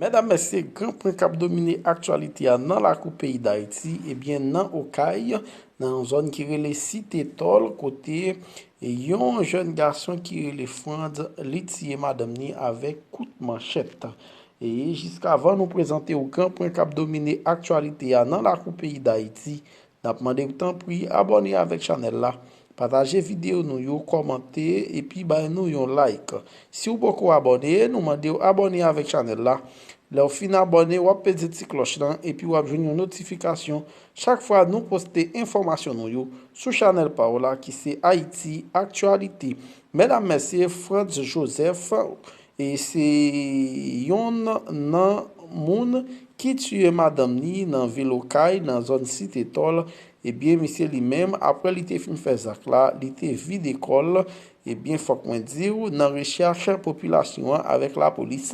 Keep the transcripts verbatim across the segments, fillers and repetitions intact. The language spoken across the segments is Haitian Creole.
Medam, mesye, gran pwen k ap domine aktyalite a nan lakou peyi Dayiti, ebyen, nan Okay, nan yon zòn ki rele Site Tòl, kote yon jèn gason ki rele Frantz, li tiye madanm ni avèk kout manchèt. E jiskavan nou prezante w gran pwen k ap domine aktyalite a nan lakou peyi Dayiti, n ap mande w tanpri abòne avèk chanèl la, pataje videyo nou yo, kòmante, epi bay nou yon like. Si w poko abòne, nou mande w abòne avèk chanèl la. Lè w fin abòne, w ap peze ti klòch lan, epi w ap jwenn yon notifikasyon chak fwa nou poste enfòmasyon nou yo sou chanèl pa w la ki se Ayiti Aktyalite. Medam, mesye, Frantz Joseph, e se yonn nan moun ki tiye madanm ni nan vil Okay, nan zòn Site Tòl. Ebyen, misye li menm, apre li te fin fè zak la, li te vide kò l. Ebyen, fòk mwen di w, nan rechèch popilasyon an avèk lapolis,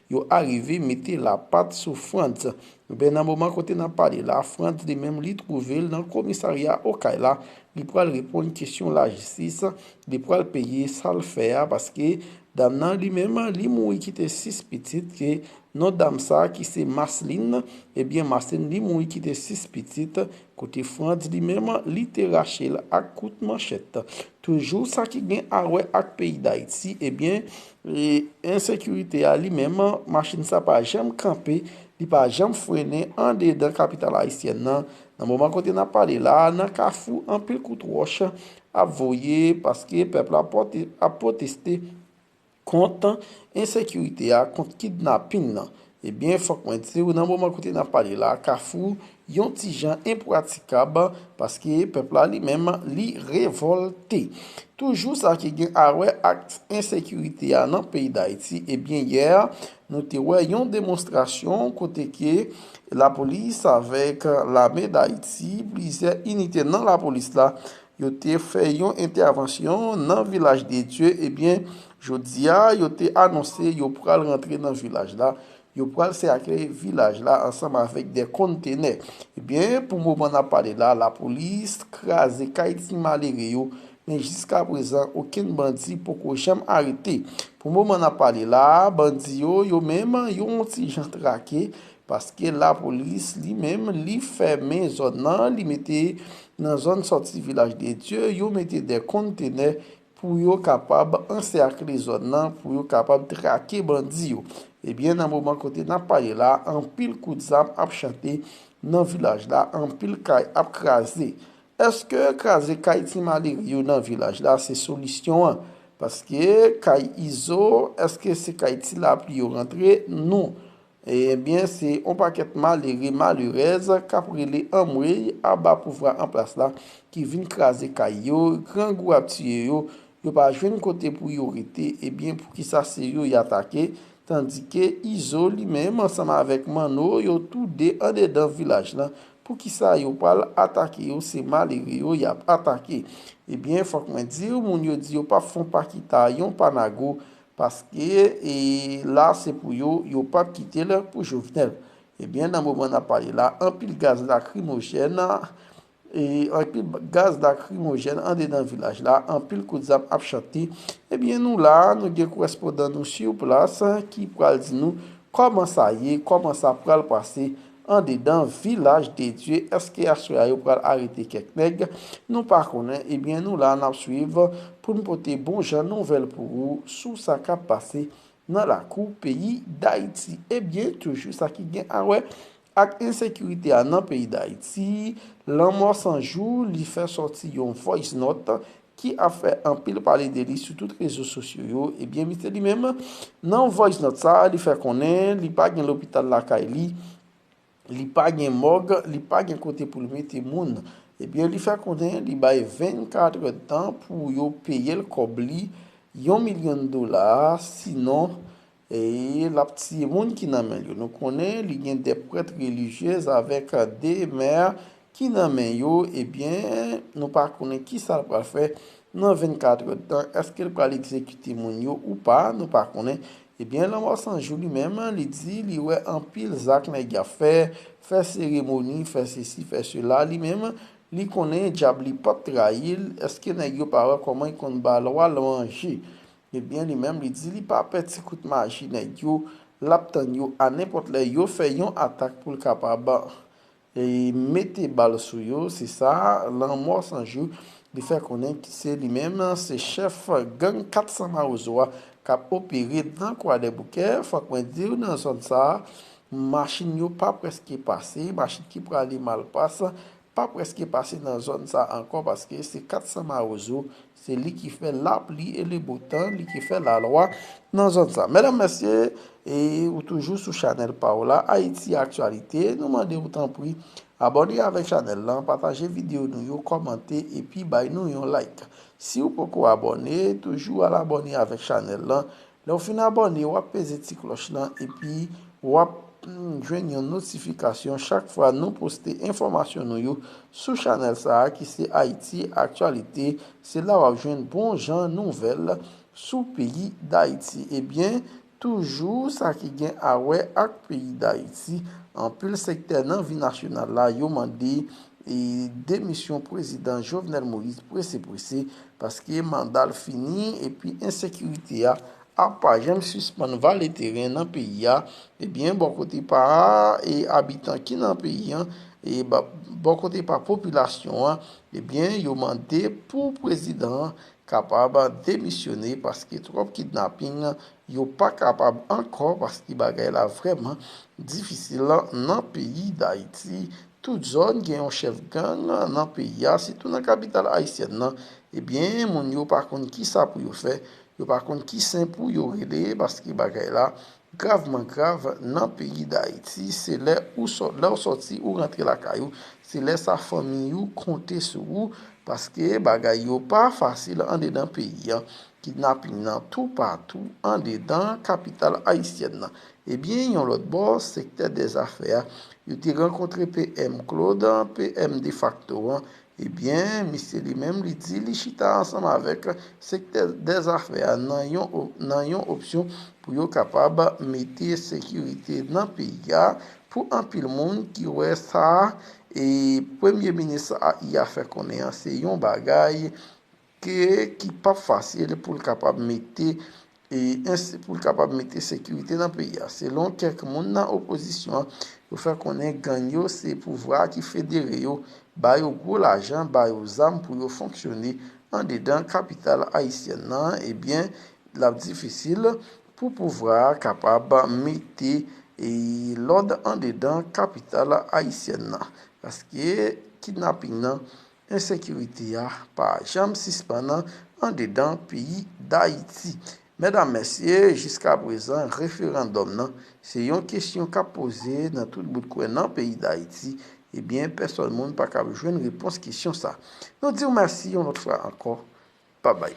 yo arive mete lapat sou Frantz. Ebyen, nan moman kote n ap pale la, Frantz li menm, li twouve l nan komisarya Okay la, li pral reponn kesyon lajistis, li pral peye sa l fè a, paske dam nan li menm, li mouri kite sis pitit, ke non dam sa ki se Maslin, ebyen, Maslin, li mouri kite sis pitit, kote Frantz li menm, li te rache l ak kout manchèt. Toujou sa ki gen a wè ak peyi Dayiti, ebyen, e, ensekirite a li menm, machin sa pa janm kanpe, li pa janm frennen andedan kapital ayisyèn nan. Nan moman kote n ap pale la, nan Kafou, anpil kout wòch ap voye, paske pèp la pòte-, ap pwoteste kont ensekirite a, kont kidnapin nan. Ebyen, fòk mwen di w, nan moman kote n ap pale la, Kafou, yon ti jan enpratikab, paske pèp la li menm, li revòlte. Toujou sa ki gen a wè ak ensekirite a nan peyi Dayiti, ebyen, yè, nou te wè yon demonstrasyon kote ke lapolis avèk lame Dayiti, plizyè inite nan lapolis la, yo te fè yon entèvansyon nan Vilaj de Dye. Ebyen, jodi a, yo te anonse yo pral rantre nan vilaj la. Yo pral sèkle vilaj la ansanm avèk de kontenè. Ebyen, pou moman n ap pale la, lapolis kraze kay ti malere yo, men jiska prezan, okenn bandi poko janm arete. Pou moman n ap pale la, bandi yo, yo menm, yo yon ti jan trake, paske lapolis, li menm, li fèmen zòn nan, li mete nan zòn sòti Vilaj de Dye, yo mete de kontenè pou yo kapab ansèkle zòn nan, pou yo kapab trake bandi yo. Ebyen, nan moman kote n ap pale la, anpil kout zam ap chante nan vilaj la, anpil kay ap kraze. Èske kraze kay ti malere yo nan vilaj la se solisyon an? Paske kay Izo, èske se kay ti lapli yo rantre? Non. Ebyen, se yon pakèt malere, malerèz k ap rele anmwey aba pouvwa an plas la ki vin kraze kay yo, grangou ap tiye yo, yo pa jwenn kote pou yo rete. Ebyen, poukisa se yo y atake, tandike Izo li menm ansanm avèk Manno, yo tou de andedan vilaj lan? Poukisa yo pral atake yo? Se malere yo y ap atake. Ebyen, fòk mwen di w, moun yo di yo p ap fè yon pa kita, yon pa nago, paske, e, la se pou yo, yo p ap kite l pou Jovenel. Ebyen, nan moman n ap pale la, anpil gaz lakrimojèn, e, anpil gaz lakrimojèn andedan vilaj la, anpil kout zam ap chante. Ebyen, nou la, nou gen korespondan nou sur plas ki pral di nou kòman sa ye, kòman sa pral pase andedan Vilaj de Dye. Èske aswè a yo pral arete kèk nèg? Nou pa konnen. Ebyen, nou la, n ap swiv pou n pote bon jan nouvèl pou ou sou sa k ap pase nan lakou peyi Dayiti. Ebyen, toujou sa ki gen a wè ak ensekirite a nan peyi Dayiti, Lanmò San Jou, li fè sòti yon voice note ki ap fè anpil pale de li sou tout rezo sosyo yo. Ebyen, misye li menm, nan voice note sa, li fè konnen li pa gen lopital lakay li, li pa gen mòg, li pa gen kote pou l mete moun. Ebyen, li fè konnen li bay vennkat èdtan pou yo peye l kòb li, yon milyon dola, sinon, e l ap tiye moun ki nan men l yo. Nou konnen li gen de prèt relijyez avèk de mè ki nan men yo. Ebyen, nou pa konnen kisa l pral fè nan vennkat èdtan. Èske l pral egzekite moun yo ou pa? Nou pa konnen. Ebyen, Lanmò San Jou li menm, li di li wè anpil zak nèg y ap fè, fè seremoni, fè sesi, fè sela. Li menm, li konnen dyab li p ap trayi l. Èske nèg yo pa wè kòman y konn ba lwa l manje? Ebyen, li menm, li di li pa pè ti kout maji nèg yo l ap tann yo a nenpòt lè yo fè yon atak pou l kapab e mete bal sou yo. Se sa, Lanmò San Jou, li fè konnen ki se li menm, se chèf gang kat san Mawozo a k ap opere nan Kwadèboukè. Fòk mwen di w, nan zòn sa a, machin yo pa prèske pase, machin ki prale Malpas pa prèske pase nan zòn sa ankò, paske se kat san Mawozo, se li ki fè lapli e le bo tan, li ki fè lalwa nan zòn sa. Medam, mesye, e ou toujou sou chanèl pa w la, Ayiti Aktyalite, nou mande w tanpri, abòne avèk chanèl lan, pataje videyo nou yo, kòmante, epi bay nou yon like. Si w poko abòne, toujou al abòne avèk chanèl lan. Lè w fin abòne, w ap peze ti klòch lan, epi w ap, mm, jwenn yon notifikasyon chak fwa nou poste enfòmasyon nou yo sou chanèl sa a ki se Ayiti Aktyalite. Se la w ap jwenn bon jan nouvèl sou peyi Dayiti. Ebyen, toujou sa ki gen a wè ak peyi Dayiti, anpil sektè nan vi nasyonal la, yo mande e demisyon prezidan Jovenel Moïse prese prese, paske manda l fini epi ensekirite a ap pa janm sispann vale teren nan peyi a. Ebyen, bò kote pa e abitan ki nan peyi an, e ba- bò kote pa popilasyon an, ebyen, yo mande pou prezidan an kapab demisyone, paske twòp kidnaping yo pa kapab ankò, paske bagay la vrèman difisil nan peyi Dayiti. Tout zòn gen yon chèf gang nan peyi a, sitou nan kapital ayisyèn nan. Ebyen, moun yo pa konn kisa pou yo fè, yo pa konn ki sen pou yo rele, paske bagay la gravman grav nan peyi Dayiti. Se lè ou sò- lè w sòti, ou rantre lakay ou, se lè sa fanmi ou konte sou ou, paske bagay yo pa fasil andedan peyi an. Kidnaping nan toupatou andedan kapital ayisyèn nan. Ebyen, yon lòt bò, sektè dèzafè a, yo te rankontre P M Claude, P M defakto an. Ebyen, misye li menm, li di li chita ansanm avèk sektè dèzafè a nan yon o- nan yon opsyon pou yo kapab mete sekirite nan peyi a. Pou anpil moun ki wè sa, e premye minis a, i a fè konnen an, se yon bagay ke, ki p ap fasil pou l kapab mete, e, ens- pou l kapab mete sekirite nan peyi a. Selon kèk moun nan opozisyon an, yo fè konnen gang yo se pouvwa a ki federe yo, ba yo gwo lajan, ba yo zam pou yo fonksyone andedan kapital ayisyèn nan. Ebyen, l ap difisil pou pouvwa a kapab mete, e, lòd andedan kapital ayisyèn nan. Paske kidnaping nan, ensekirite a pa janm sispann andedan peyi Dayiti. Medam, mesye, jiskaprezan, referandòm nan, se yon kesyon k ap poze nan tout bout kwen nan peyi Dayiti. Ebyen, pèsòn moun pa kab jwenn repons kesyon sa. Nou di w mèsi yon lòt fwa ankò. Babay.